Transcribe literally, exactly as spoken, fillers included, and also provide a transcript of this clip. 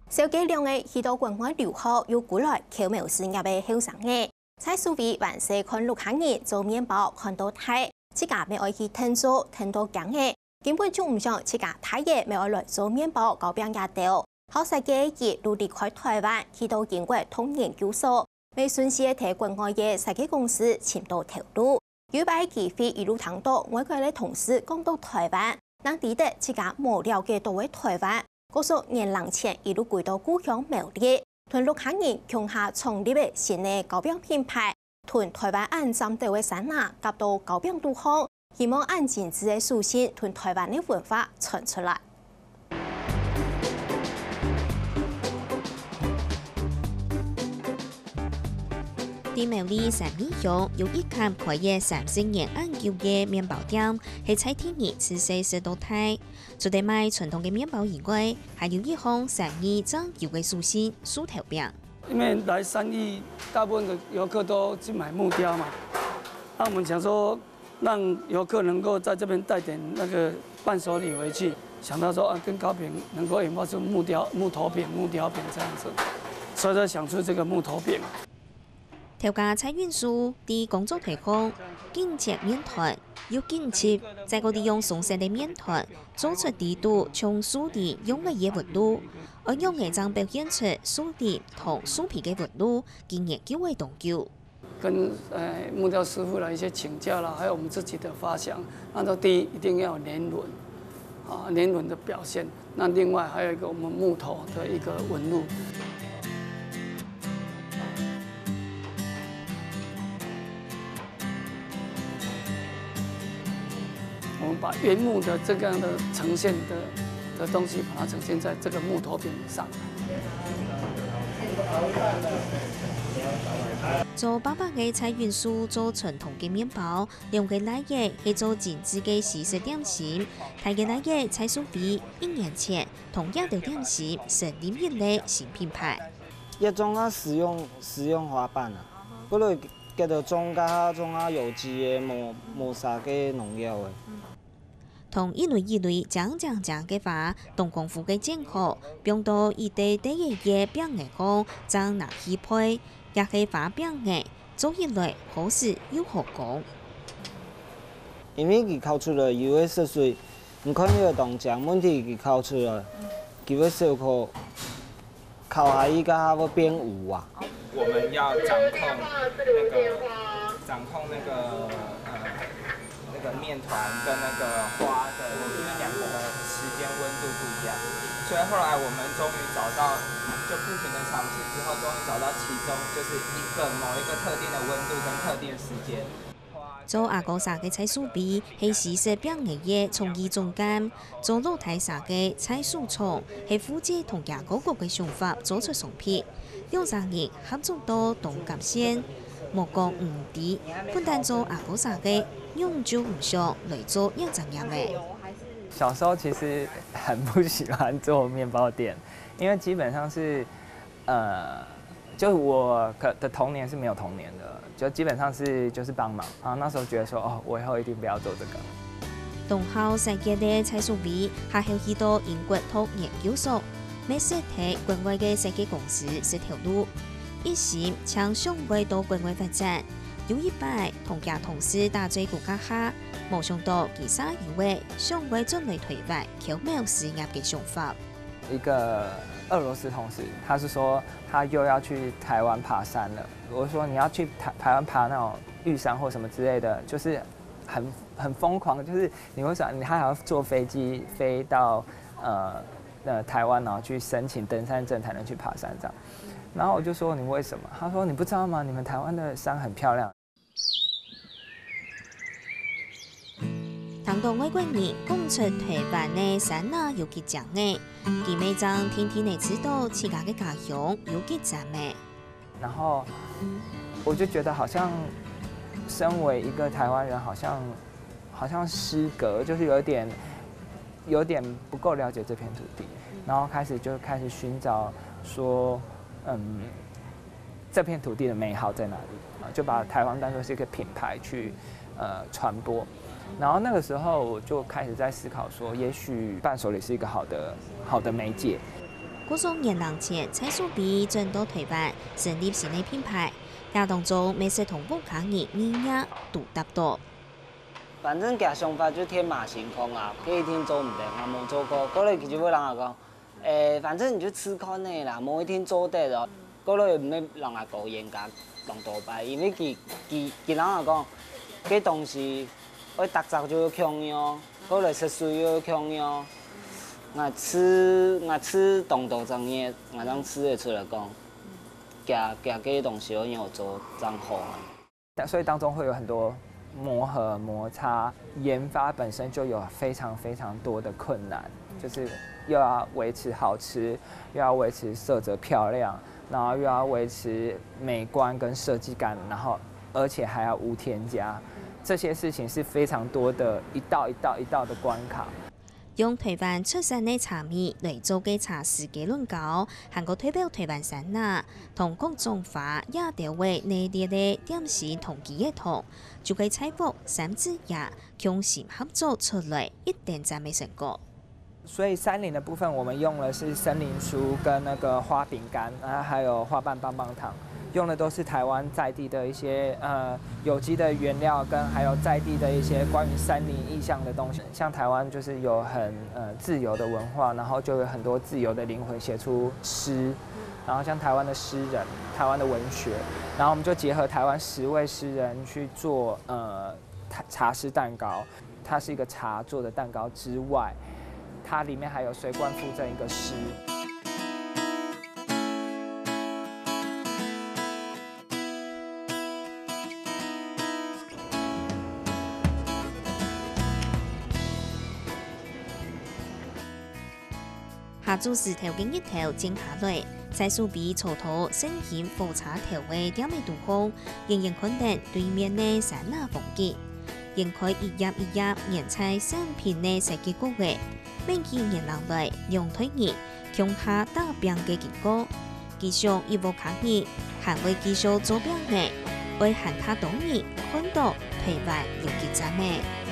紹介兩個去到國外留學又歸來口苗事業个後生仔，在樹尾還細看屋下人做麵包看到大，自家乜愛去𢯭做，𢯭到驚仔。根本就毋想自家大仔乜愛來做麵包、糕餅這兜。好細个佢就離開臺灣，去到英國讀研究所， 乜順勢仔在國外个設計公司尋到頭路。有一擺機會，一路聽到外國个同事講到臺灣，正知得自家無了解到个臺灣，故所年零前一路歸到故鄉苗栗，同屋下人共下創立个新个糕餅品牌，同臺灣恁尖頭个山林合到糕餅肚項， 希望恁精緻个手信同臺灣个文化傳出來。在苗栗三義鄉有一間開業三十年恁久个麵包店，係在地人自細食到大。除了賣傳統个麵包以外，還有一項生意正有个手信——樹頭餅。因為來三義，大部分的遊客都去買木雕嘛，那我們想說， 讓遊客能夠在這邊帶點那個伴手禮回去，想到說啊，跟糕餅能夠演化出木雕、木頭餅、木雕餅這樣子，所以才想出這個木頭餅。頭家蔡允書在工作台講，緊接麵團，又緊接，再過利用鬆散个麵團，做出底肚像樹皮樣仔个紋路，愛仰仔正表現出樹皮同樹皮个紋路，佢研究了當久。 跟呃木雕師傅的一些請教啦，還有我們自己的發想。那這第一，一定要有年輪，啊，年輪的表現。那另外還有一個我們木頭的一個紋路。我們把原木的這樣的呈現的的東西，把它呈現在這個木頭餅上。 做粄粄个蔡允書做傳統个麵包，兩個倈仔係做精緻个西式點心。大个倈仔蔡淑妃一年前同這兜點心成立一個新品牌。這種啊，實用，實用滑板啊，過來這兜種較，種較有機个，無，無撒个農藥个。 同一蕊一蕊靚靚靚个花，當功夫个剪好，放到一垤垤仔个餅仔項，正拿去焙，也係花餅仔，做起來好食又好講。因為佢烤出來有个色水，你看這个當靚，問題佢烤出來，佢會燒烤，烤下去該下會變烏啊。我們要掌控那個，掌控那個，呃， 那個麵團跟那個花的，因為兩個的時間溫度不一樣，所以後來我們終於找到，就不停的嘗試之後，終於找到其中就是一個某一個特定的溫度跟特定的時間。做阿哥儕个蔡淑妃係西式餅仔个創意總監，做老弟儕个蔡淑松係負責同厥哥哥个想法做出商品。 兩儕人合作到當合線，無講毋知，本旦做阿哥儕个，仰就毋想來做這隻業仔。小時候其實很不喜歡做麵包店，因為基本上是，呃，就我可，的童年是沒有童年的，就基本上是，就是幫忙。然後那時候覺得說，哦，我以後一定不要做這個。 當好設計个蔡淑妃，下後去到英國讀研究所，乜識得國外个設計公司食頭路，一心淨想愛到國外發展。有一擺，同厥同事打嘴鼓該下，無想到佢煞有仔想愛轉來臺灣口苗事業个想法。一個俄羅斯同事，他是說他又要去臺灣爬山了。我就說你要去臺，臺灣爬那種玉山或什麼之類的，就是很，很瘋狂，就是 你為什麼，你，他還要坐飛機飛到，呃，那臺灣，然後去申請登山證才能去爬山這樣。然後我就說你為什麼？他說你不知道嗎？你們臺灣的山很漂亮。聽到外國人講出臺灣个山林有幾靚仔，佢乜正定定仔知道自家个家鄉有幾讚仔。 然後我就覺得好像身為一個臺灣人，好像，好像失格，就是有一點，有點不夠了解這片土地，然後開始，就開始尋找說，嗯，這片土地的美好在哪裡，啊，就把臺灣當作是一個品牌去，呃，傳播。然後那個時候我就開始在思考說，也許伴手禮是一個好的，好的媒介。故所二零年，蔡淑美轉到臺灣，成立新个品牌，這當中乜識同屋下人二若都搭到。反正佢想法就天馬行空啊，佢一定做毋得，𠊎無做過，過來佢就會同𠊎講，誒，反正你就試看仔啦，無一定做得哦。過來毋係同𠊎講冤家當多擺，因為佢佢佢同𠊎講，該東西愛逐隻就共樣，過來色水又共樣。𠊎試𠊎試當多隻月，𠊎正試得出來講，佢佢个東西愛仰做正好啊。 所以當中會有很多磨合、摩擦，研發本身就有非常非常多的困難，就是又要維持好吃，又要維持色澤漂亮，然後又要維持美觀跟設計感，然後而且還要無添加，這些事情是非常多的一道一道一道的關卡。 用臺灣出產个茶米來做个茶絲雞卵糕，還過代表臺灣山林，同各種花這兜个系列个點心同枝仔糖，就係蔡屋三子爺共心合作出來一等讚个成果。所以山林的部分，我們用的是森林酥跟那個花餅乾，然後還有花瓣棒棒糖，用的都是臺灣在地的一些呃有機的原料，跟還有在地臺灣的一些關於山林意象的東西。像臺灣就是有很呃自由的文化，然後就有很多自由的靈魂寫出詩，然後像臺灣的詩人、臺灣的文學，然後我們就結合臺灣十位詩人去做呃茶茶師蛋糕，它是一個茶做的蛋糕之外，它裡面還有隨罐附贈一個詩。 下晝時頭个日頭正下來，在手臂坐到聖心火車頭个店仔肚項，遠遠看等對面个山林風景。掀開一頁一頁染在產品个設計稿仔，愐起原來兩代人共下打拚个經過。佢想佢屋下人還會繼續做拚呢，愛還較多人看到臺灣有幾讚呢。